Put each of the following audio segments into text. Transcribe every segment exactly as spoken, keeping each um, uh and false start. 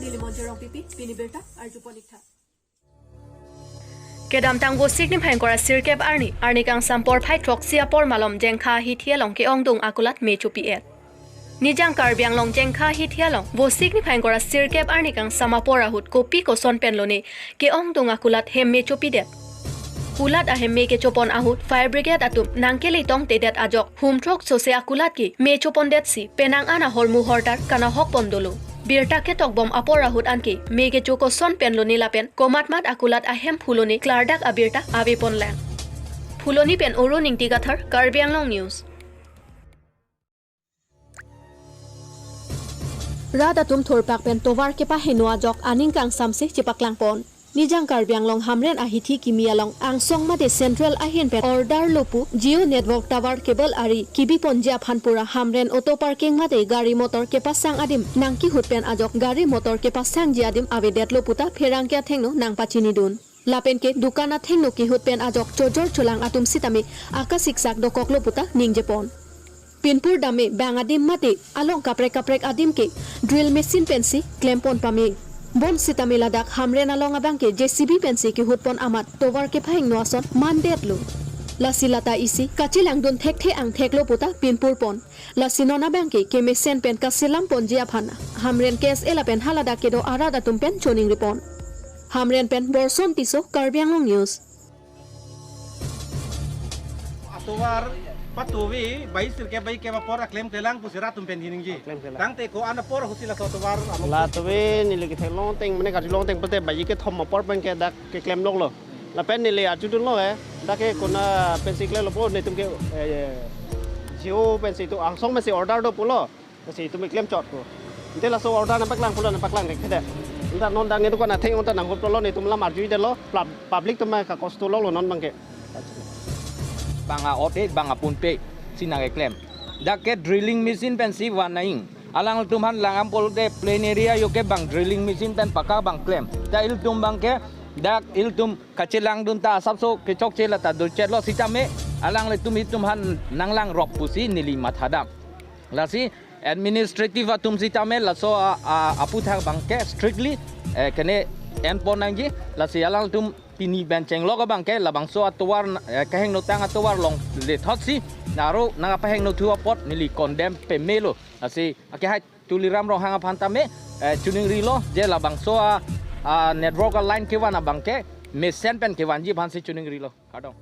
Kilimon Jerong Pipi, pini birta arjupon ik tha. Kedamtang Vosik niphai ingkoi ra sirkep arni, arni kangsam porphai throksi apor malom Jengkha ahithi along ke-ongdung akulat me chopi-et. Nijang Karbi Anglong Jengkha ahithi along Vosik niphai ingkoi ra sirkep arni kangsam apor ahut kopi koson pen lone ke-ongdung akulat hem me chopidet. Kulat ahem me kechopon ahut fire brigade atum nangkele tongtedet ajok hum throksi akulat ke me chopondetsi penang an ahormu hortar kanahok pon dolo. Birta ketokbom apor ahut anke me kecho koson pen lone lapen komatmat akulat ahem phulone klardak abirta ave ponlang. Phuloni pen Arun Ingti Kathar, Karbi Anglong News. Rat atum thurpak pen tovar kepaheno ajok aning kangsamsi chepaklang pon. Nijang Karbi Anglong Hamren ahithi kimi along angsong mate central ahin pen order lo pu Jio network tower cable ari kebi ponji aphan pura Hamren auto parking mate gari motor kepasang adim nangkehut pen ajok gari motor kepasangji adim avedetlo puta pherangke athengno nangpachinidun. Lapen ke dukan athengno kehut pen ajok chojor cholang atum sitame akasiksak dokoklo puta ningjepon. Pinpur dame bang adim mate along kaprek kaprek adim ke drill machine pensi klempon pame. Bonsitame ladak Hamren along abang ke J C B pensi kehutpon amat tovar kepahingno ason mandetlo. Lasi lata isi kachelangdun thekthe angtheklo puta pinpur pon. Lasi non abang ke kemesen pen kaselam ponji aphan Hamren K S A lapen haladak kedo arat atum pen choningripon. Hamren pen Borson Tisso, Karbi Anglong News. Atovar patuvi bai sirkep bai kep apor aklem kelang pusi rat atum pen hiningji. Klem kelang. Tangte ko-an apor ahutsi laso atovar amo. Latuve neli kethek longteng mane kaju longteng pute bai kethom apor pen ke dak keklem loklo. Lapen neli arjudunlo eh, dak ke konat pensi klemlo pu netum ke, eh, Jio pensi itum angsong pensi order do pulo. Lasi itum keklem chot ko. Ante laso order nangpaklang pulo nangpaklang dek kede. Ante non dak netum konat theng ante nanghut pulo netum lam arjudetlo pub-, public atum kakosto loklo non abang ke. Bang a-ot e, bang a-pon pe, si nangkeklem. Dak ke drilling machine pensi van nang. Alanglitum aphan langdam pulote plain area yo ke bang drilling machine pen paka bang klem. Ta ilitum abang ke, dak ilitum kachelangdun ta asapso kechokche lata dochetlo sitame, alanglitum itum aphan nanglangrok pusi neli mathadam. Lasi administrative atum sitame laso a, a, aputhak abang ke strictly, eh, kene enpon nangji, lasi alanglitum pini pen chenglok abang ke labangso atovar, eh, kahengnotang atovar longle thotsi, naro nangpahengnothu apot neli condemn pamelo. Lasi akehai Tuliram Ronghang aphan tame, eh, choningrilo, je labangso a, a network a-line kevan abang ke mesen pen kevanji aphansi choningrilo. Kardom.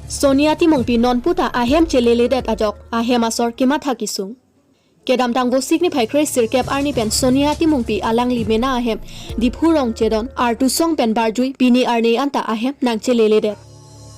Sonia Timungpi nonputa ahem cheleledet ajok, ahem asor kematha kesung. Kedamtang Vosik niphai kre sirkep arni pen Sonia Timungpi alangli mena ahem Diphu rong Chedon Artusong pen barjui pini arni anta ahem nangcheleledet.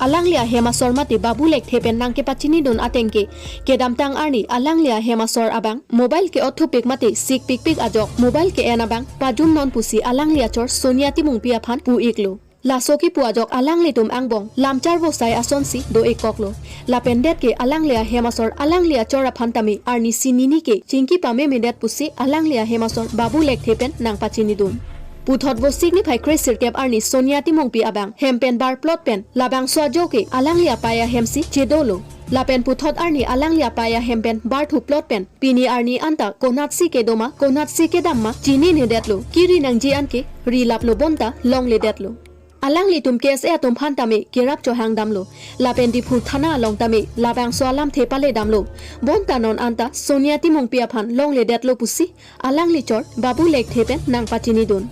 Alangli ahem asor mate Babu Lekthe pen nangkepachinidun ateng ke, kedamtang arni alangli ahem asor abang mobile ke-ot thupik mate sikpikpik ajok mobile ke-en abang pajumnon pusi alangli achor Sonia Timungpi aphan pu-iklo. Laso kipu ajok alanglitum angbong lamchar vosai asonsi do-ikkoklo. Lapen det ke alangli ahem asor alangli achor aphan tame arnisi nini ke chingki pamemedet pusi alangli ahem asor Babu Lekthe pen nangpachinidun. Puthot Vosik niphai kre sirkep arni Sonia Timungpi abang hem pen bar plot pen labangso ajo ke alangli apei ahemsi chedolo. Lapen puthot arni alangli apei ahem pen barthu plot pen pini arni anta konatsi kedo ma konatsi kedam ma chininedetlo, kiri nangji anke rilaplo bonta longledetlo. Alanglitum K S A atum aphan tame kerap chohangdamlo. Lapen Diphu thana along tame labangso alamthe paledamlo. Bonta non anta Sonia Timungpi aphan longledetlo pusi alangli chor Babu Lekthe pen nangpachinidun.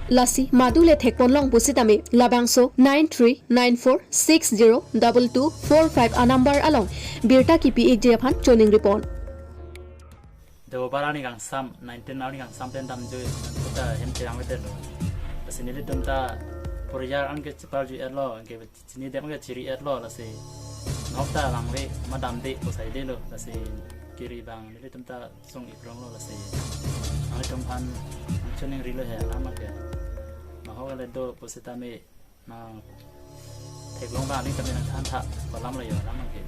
Lasi madule thekponlong pusitame labangso nine three nine four six zero double two four five a-number along birta kipi-ikji aphan choningripon. Devobar arni kangsam, nineteen arni kangsam pen damjui, nonputa hem cherang vedet lo. Lasi nelitum ta poriar anke cheparjui-etlo, anke chinidem anke chiri-etlo, lasi nokta langve madamde pusi delo, lasi kiri abang nelitum ta sung-ikronglo, lasi nanglitum aphan nangchoningrilo he alam ke. Nahok le do pusitame nangtheklong abang neli tame nangthan tha, ko alam lo yo alam ke.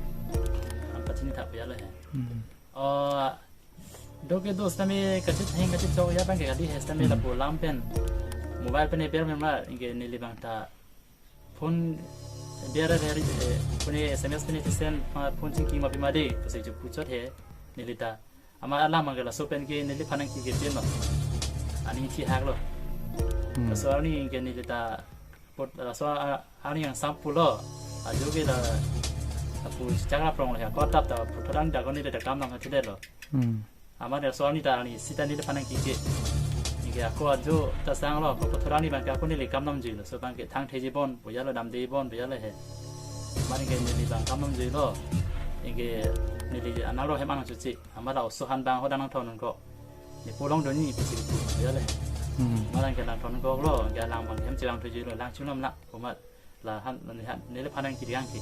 Nangpachini tha puya lo he. Hmm. Oh, do ke do sitame kachetheng kachechok ya abang ke kali he sitame, hmm, lapu alam pen mobile pen aber mema anke neli abang ta phone biara biara, eh, phone S M S pen send, ah, phone chingki ma pima de, pusi jo puchot he, neli ta. Amat alam abang ke laso pen ke neliphan nangkikepinlo. Aning chihak lo. Hmm. Laso arni ke neli ta put, laso a-, arni angsam pulo. Ajo ke la, lapu chak rap rong le, ako adap ta puthot arni ta ako neli ta kam nangkachedetlo. Hmm. Amat laso arni ta arni sita neliphan nangkike. Anke ako ajo ta sanglo, ako puthot arni abang ke ako neli kam namjuilo. Laso abang ke thangthejibon, puya lo damdebon, puya lo he. Amat anke neli abang kam namjuilo. Anke neli analo hem angchuchi. Amat la oso aphan abang hadak nangthon nangkok. Ne polong doni pusi pu, puya lo he. Hmm. Amat anke nangthon nangkoklo, anke alang abang hem chevang thujuilo, lang chunam lang, amat. La han, ne han, neliphan nangkiri anke.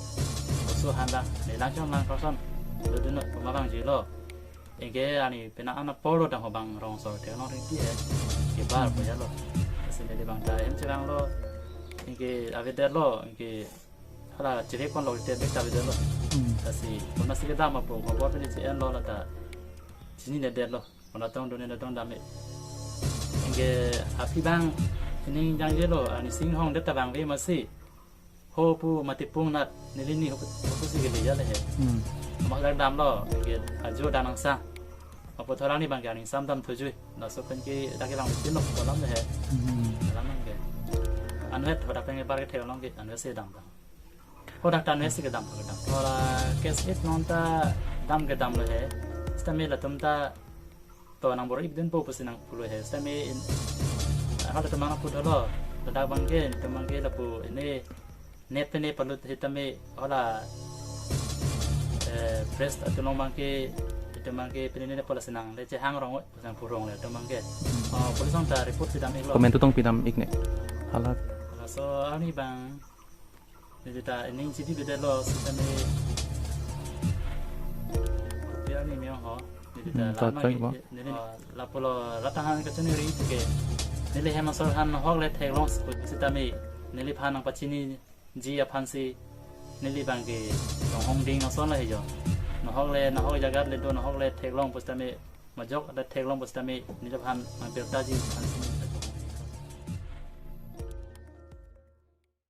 Oso aphan la, ne lang chunam lang person. Lo dunno, amat abang juilo. Anke arni penang an apor lo dang ho abang rong asor theklong ringki he. Kebar, hmm, puya lo. Lasi neli abang ta hem chevanglo. Anke avedetlo, anke hala chiri kon lo te bek ta avedetlo. Hmm. Lasi, konatsi kedam apo, khobor pini che-enlo la ta. Chininedetlo. Konat tong done, konat tong dam-e. Anke aphi abang, ining jangjelo, arni singhong det ta abang ve masi. Ho pu mati pung nat, neli ni ho pu, ho pusi kele ya le he. Hmm. Amat dak damlo, anke ajo dan angsa. Apo thorang ni abang ke aning sam dam thujui. Laso pen ke dak ke lang tin nok kolam le he. Hmm. Alam abang ke. Anvet hadak pen ke bar ke theklong ke, anvet si dam dam. Hadak ta anvet si kedam kedam. Ora case it non ta dam kedam lo he. Sitame latum ta to nang bor-i dunpo pusi nangpulo he. Sitame in, hala atum nangpu dolo. Ladak abang ke, atum abang ke lapu ini net pene palut sitame hala, eh, press atum abang ke, atum abang ke pene ne pola sinang le chehang rong, sinang purong le atum abang ke. Oh, police along ta report pidam iklo. Komentu tong pidam ik ne. Hala. Laso arni abang neli ta ining chidivedetlo sitame. Kopi arni me-ong ho. Neli ta, hmm, la ta ma try ke, ba. Neli, oh, lapulo rat aphan kachiningri pu ke. Neli hem asor aphan nahok le theklong sitame. Neliphan nangpachiniji aphansi. Neli abang ke nonghong ding ason la he jo. Nahok le, nahok jagat le do, nahok le theklong pusitame. Majok le theklong pusitame. Neliphan nangpirtaji aphansi.